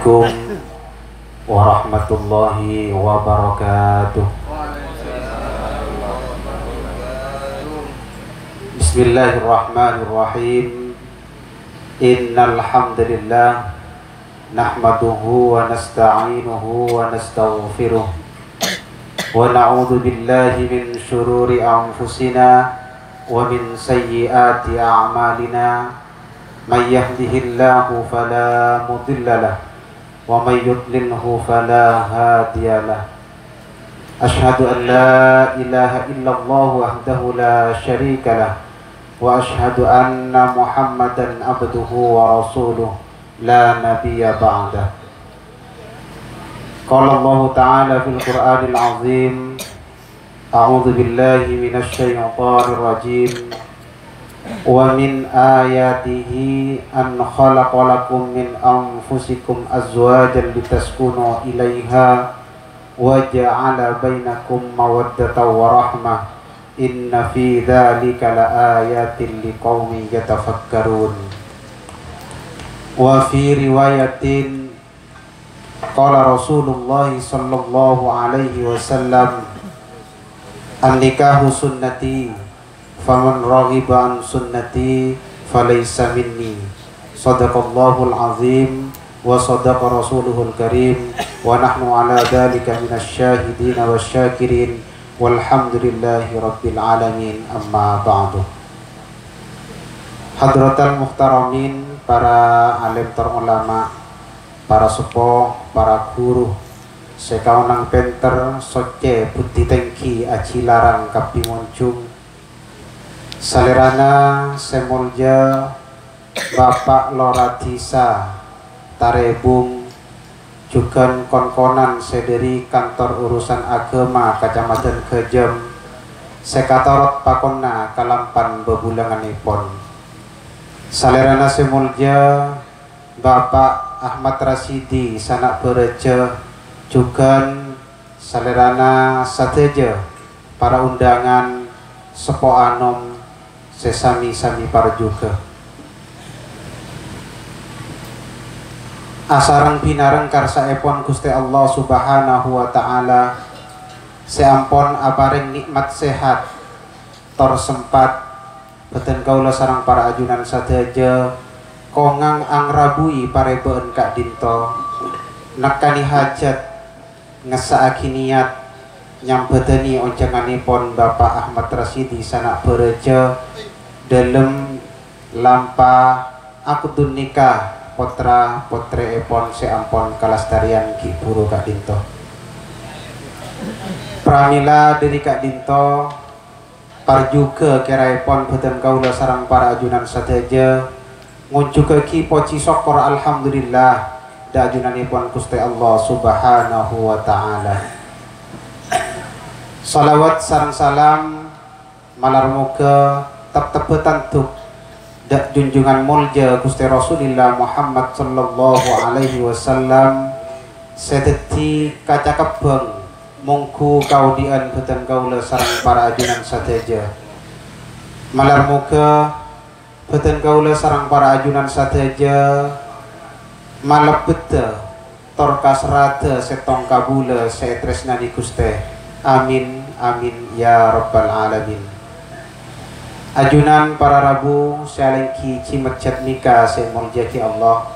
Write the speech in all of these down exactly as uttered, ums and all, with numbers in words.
Assalamualaikum warahmatullahi wabarakatuh. Bismillahirrahmanirrahim. Innal hamdalillah, nahmaduhu wa nasta'inuhu wa nastaghfiruh, wa na'udzu billahi min syururi anfusina wa min sayyiati a'malina. May yahdihillahu fala mudhillalah, wa may yudlilhu fala hadiyalah. Asyhadu an la ilaha illallah wahdahu la syarikalah, wa asyhadu anna Muhammadan abduhu wa rasuluh, la nabiyya ba'dah. Qala Allahu ta'ala fil Qur'anil azim, a'udzu billahi minasy syaithanir rajim. Wa min ayatihi an khalaqa lakum min anfusikum azwajan litaskunu ilaiha wa ja'ala bainakum mawaddatan wa rahmah. Inna fi dzalika laayatin liqaumin yatafakkarun. Wa fi riwayatin, qala Rasulullah sallallahu alaihi wasallam, "An-nikahu sunnati, faman raghiba an sunnati falaisa minni." Shadaqallahul azim wa shadaqa rasuluhul karim, wa nahnu ala dzalika minasy syahidin wasy syakirin, walhamdulillahi rabbil alamin, amma ba'du. Hadratal muhtaramin, para alim tor ulama, para seppo, para guru, sè kaonang pènter, soccè, buddhi tèngghi, ajhi larang kabbhi monjhung. Salèrana sè molja Bapa' Lora Dhisa Tarèbung, jhughân kon-konan sè dhâri Kantor Urusan Agama Kacamadhân Ghâjâm, sè katorot pakonna kalampan bhâbhulânganèpon. Salèrana sè molja Bapa' Ahmad Rasidi Sana' Bhârâjâ, jhughân salèrana sadhâjâ para undangan seppo anom sè sami-sami parjhughâ. Asareng-bhinareng karsaèpon Ghustè Allah Subhanahu wa Ta'ala sè ampon aparèng nè'mat sehat tor sempat, bhâdhân kaulâ sareng para ajunan sadhâjâ kongang angrabuwi parèbâ'ân ka'dinto, nekkanè hajhât, ngessa'aghi niyat nyambhâdhânè onjhânganèpon Bapa' Ahmad Rasidi Sana' Bhârâjâ dhâlem lampa akdun nikah pottra-pottrèèpon sè ampon kalastarèyan ghi' bhuru ka'dinto. Pramèla dhâri ka'dinto, parjhughâ kèraèpon bhâdhân kaulâ sareng para ajunan sadhâjâ ngonjhughâghi pojhi sokkor, alhamdulillah, dhâ' ajunanèpon Ghustè Allah Subhanahu wa Ta'ala. Shalawat sareng salam malar moghâ teptebbhâ tandhuk dhâ' junjungan molja Ghustè Rasulillah Muhammad sallallahu alaihi wasallam, sè dhâddhi kacakebbhâng mongghu kaodi'ân bhâdhân kaulâ sareng para ajunan sadhâjâ. Malar moghâ bhâdhân kaulâ sareng para ajunan sadhâjâ malebbeddhâ tor kasra'addhâ sèttong kabulâ sè ètarèsnanè Ghustè. Amin, amin, ya rabbal alamin. Ajunan para rabu sè alèngghi jhimèt jhât mèka sè èmoljâ'aghi Allah.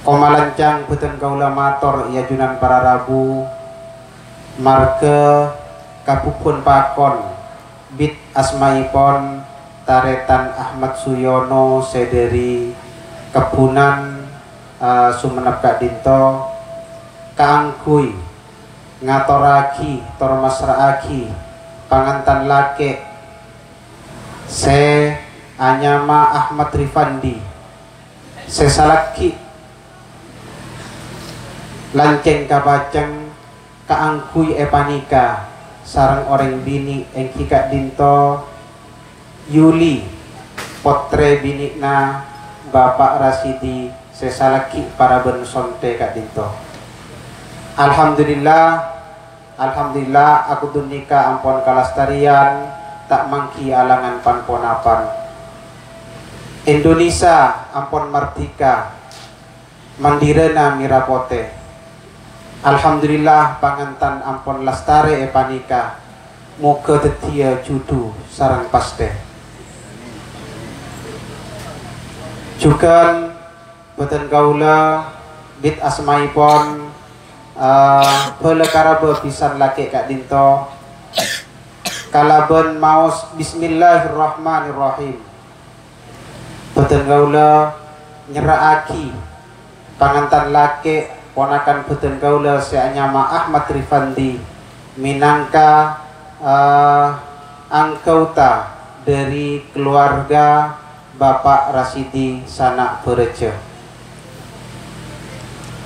Komalancang bhâdhân kaulâ mator è ajunan para rabu, marghâ kabubuwân pakon bit asmaèpon Tarètan Ahmad Suyono sè dhâri Kebbunan, eh, Sumenep ka'dinto, kaangghuy ngatorraghi tor massra'aghi pangantan lakè' sè anyama Ahmad Rifandi, sè salaghi' lancèng kapacèng kaangghuy èpanèka sareng orèng binè' èngghi ka'dinto Yuli, pottrè binè'na Bapa' Rasidi sè salaghi' parabân sontè ka'dinto. Alhamdulillah, alhamdulillah, akudun nèka ampon kalastarèyan, ta' mangghi alangan pan-ponapan. Indonesia ampon mardhika. Mandirana mèra potè. Alhamdulillah, pangantan ampon lastarè èpanèka. Moghâ dhâddhiyâ jhudhu sareng pastè. Jhughân bhâdhân kaulâ bit asmaèpon, eh, bhâlâ karabhâ bhisan lakè' ka'dinto kalabân maos Bismillahirrahmanirrahim. Bhâdhân kaulâ nyerra'aghi pangantan lakè' ponakan bhâdhân kaulâ sè anyama Ahmad Rifandi mènangka, eh, anggota dhâri keluarga Bapa' Rasidi Sana' Bhârâjâ.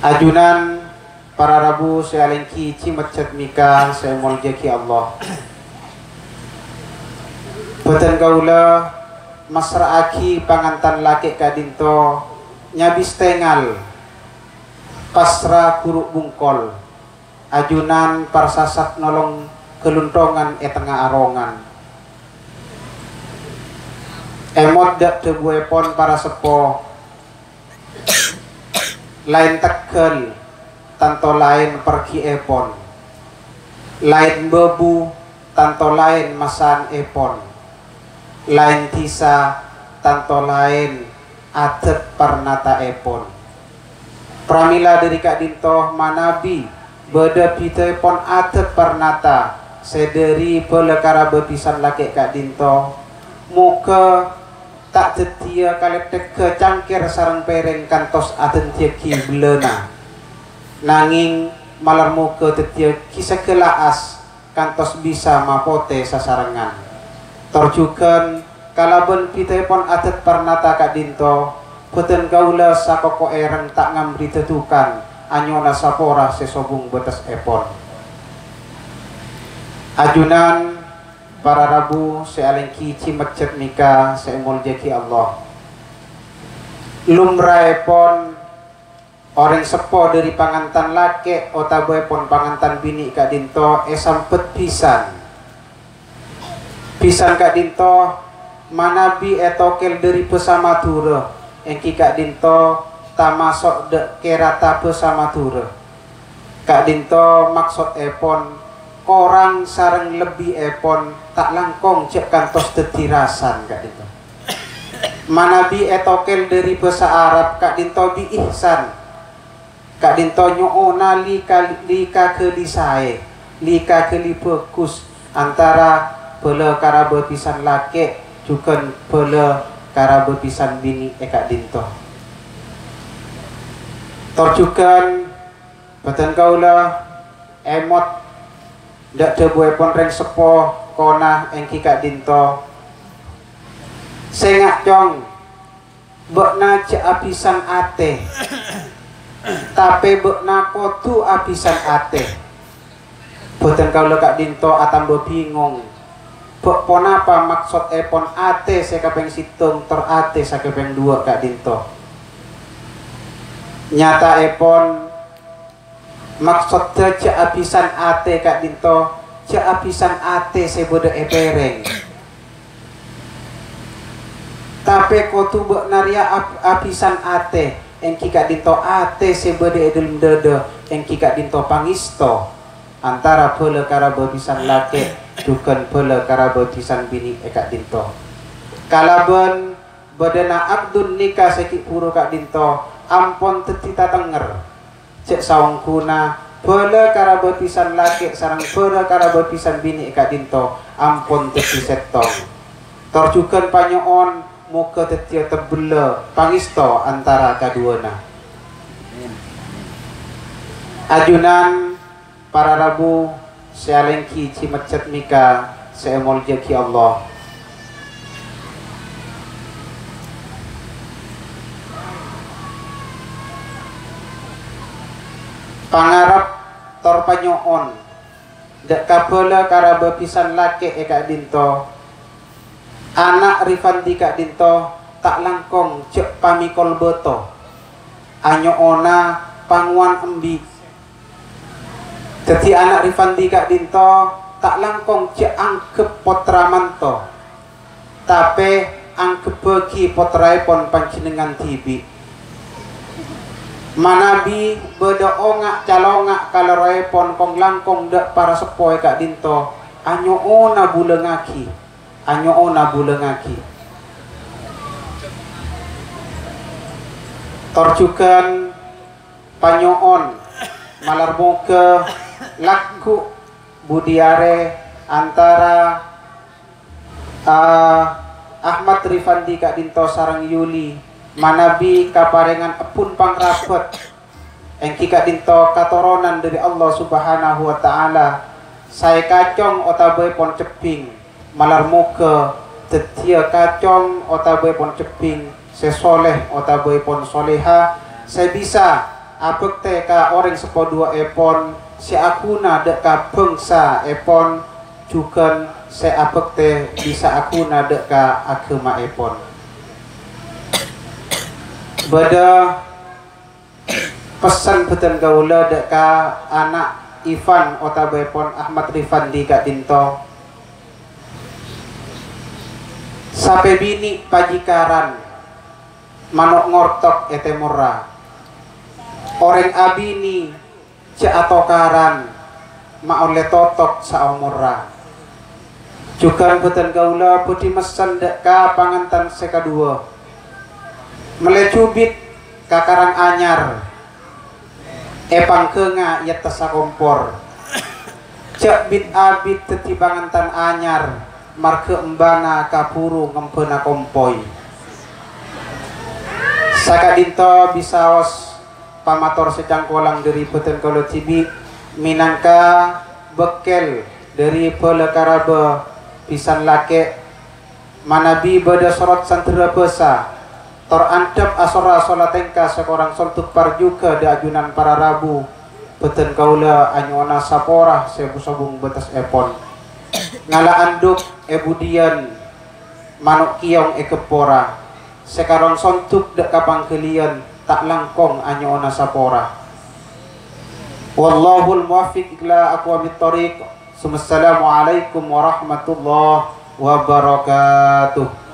Ajunan para rabu sè alèngghi jhimèt mèka sè èmoljâ'aghi Allah. Bhâdhân kaulâ massra'aghi pangantan lakè' ka'dinto nyabis tèngal, pasra ghuru bungkol, ajunan parsasat nolong ghâlunthongan è tengnga arongan. Èmot dâ' dhâbuèpon para seppo, laèn tegghâl, tanto laèn perghièpon. Laèn bâbu, tanto laèn masanèpon. Laèn dhisa, tanto laèn adhât parnataèpon. Pramèla dhâri ka'dinto manabi bâdâ bhidhâèpon adhât parnata sè dhâri bhâlâ karabhâ bhisan lakè' ka'dinto, moghâ ta' dhâddhiyâ kalèttèghâ cangkèr sareng pèrèng kantos adhâddhiyâghi bellâna. Nangèng malar moghâ dhâddhiyâghi saghâlâ as kantos bisa mapotè sasarengngan. Tor jhughân kalabân bhidhâèpon adhât parnata ka'dinto, bhâdhân kaulâ sakoko èrèng ta' ngambri dhâdukan anyo'ona sapora sè sobung bâtessèpon. Ajunan para rabu sè alèngghi jhimèt mèka sè èmoljâ'aghi Allah. Lumraèpon orèng seppo dhâri pangantan lakè' otabâèpon pangantan binè' ka'dinto èsambhât bhisan. Bhisan ka'dinto manabi ètokèl dhâri bhâsa Madhurâ, èngghi ka'dinto tamaso' dâ' kèrata bhâsa Madhurâ. Ka'dinto maksodèpon korang sareng lebbièpon ta' langkong jhâ' kantos dhâddhi rasan ka'dinto. Manabi ètokèl dhâri bhâsa Arab ka'dinto bi ihsan, ka'dinto nyo'ona lika-, likaghâli saè, likaghâli bhâghus antara bhâlâ karabhâ bhisan lakè' jhughân bhâlâ karabhâ bhisan binè' è ka'dinto. Tor jhughân bhâdhân kaulâ èmot dâ' dhâbuèpon rèng seppo kona èngghi ka'dinto, "Sènga', Cong, bâ'na jhâ' abhisan atè, tapè bâ'na kodhu abhisan atè." Bhâdhân kaulâ ka'dinto atamba bingong, bâ' ponapa maksodèpon atè sè kapèng sèttong tor atè sè kapèng duwâ' ka'dinto. Nyataèpon, maksoddhâ jhâ' abhisan atè ka'dinto, jhâ' abhisan atè sè bâdâ è pèrèng. Tapè kodhu bâ'na rèya ab-, abhisan atè, èngghi ka'dinto atè sè bâdâ è dhâlem dhâdhâ, èngghi ka'dinto pangèsto antara bhâlâ karabhâ bhisan lakè' jhughân bhâlâ karabhâ bhisan binè' è ka'dinto. Kalabân bâdâna akdun nikah sè ghi' bhuru ka'dinto ampon dhâddhi tatengnger. Jhâ' saongghuna bhâlâ karabhâ bhisan lakè' sareng bhâlâ karabhâ bhisan binè' ka'dinto ampon dhâddhi sèttong. Tor jhughân panyo'on moghâ dhâddhiyâ tebbhellâ pangèsto antara kaduwâna. Ajunan para rabu sè alèngghi jhimèt mèka sè èmoljâ'aghi Allah. Pangarep tor panyo'on dâ' ka bhâlâ karabhâ bhisan lakè' è ka'dinto, ana' Rifandi ka'dinto ta' langkong jhâ' pamèkol bâto, anyo'ona pangowan embi'. Dhâddhi ana' Rifandi ka'dinto ta' langkong jhâ' angghep pottra manto, tapè angghebbhâghi pottraèpon panjhennengngan dhibi'. Manabi bâdâ onga' calonga' kaloroèpon kong-langkong dâ' para seppo è ka'dinto, anyo'ona bulângaghi, anyo'ona bulângaghi. Tor jhughân panyo'on, malar moghâ lagghu' budi arè antara, ah, Ahmad Rifandi ka'dinto sareng Yuli manabi kaparèngan ebbhun pangrabât, èngghi ka'dinto katoronan dâri Allah Subhanahu wa Ta'ala, saè kacong otabâèpon cebbhing, malar moghâ dhâddhiyâ kacong otabâèpon cebbhing sè soleh otabâèpon soleha, sè bisa abhâktè ka orèng seppo duwâ'èpon, sè aghuna dâ' ka bhângsaèpon, jhughân sè abhâktè bisa aghuna dâ' ka aghâmaèpon. Bâdâ pessen bhâdhân kaulâ dâ' ka ana' Ivan otabâèpon Ahmad Rifandi ka'dinto. Sapè binè' pajikaran, mano' ngortok è tèmorra. Orèng abinè jhâ' atokaran, ma' ollè totok saomorra. Jhughân bhâdhân kaulâ bhâdhi messen dâ' ka pangantan sè kaduwâ. Mellè jhubit ka Karanganyar, èpangghânga è attassa kompor. Jhâ' bit-abit dhâddhi pangantan anyar, marghâ embana kabhuru ngembhâna kompoy. Saka'dinto bisaos pamator sè cangkolang dâri bhâdhân kaulâ dhibi', mènangka bâkkèl dâri bhâlâ karabâ bhisan lakè', manabi bâdâ sorot sandhârâ bhâsa, tor andhâp asorra sola tèngka sè korang sondhuk parjhughâ dâ' ajunan para rabu, bhâdhân kaulâ anyo'ona sapora sè sobung bâtessèpon. Ngala' andhuk è budiyân, mano' kèyong è ghâppora, sè korang sondhuk dâ' ka pangghâliyân, ta' langkong anyo'ona sapora. Wallahul muwaffiq ila aqwamit thoriq. Summassalamualaikum warahmatullahi wabarakatuh.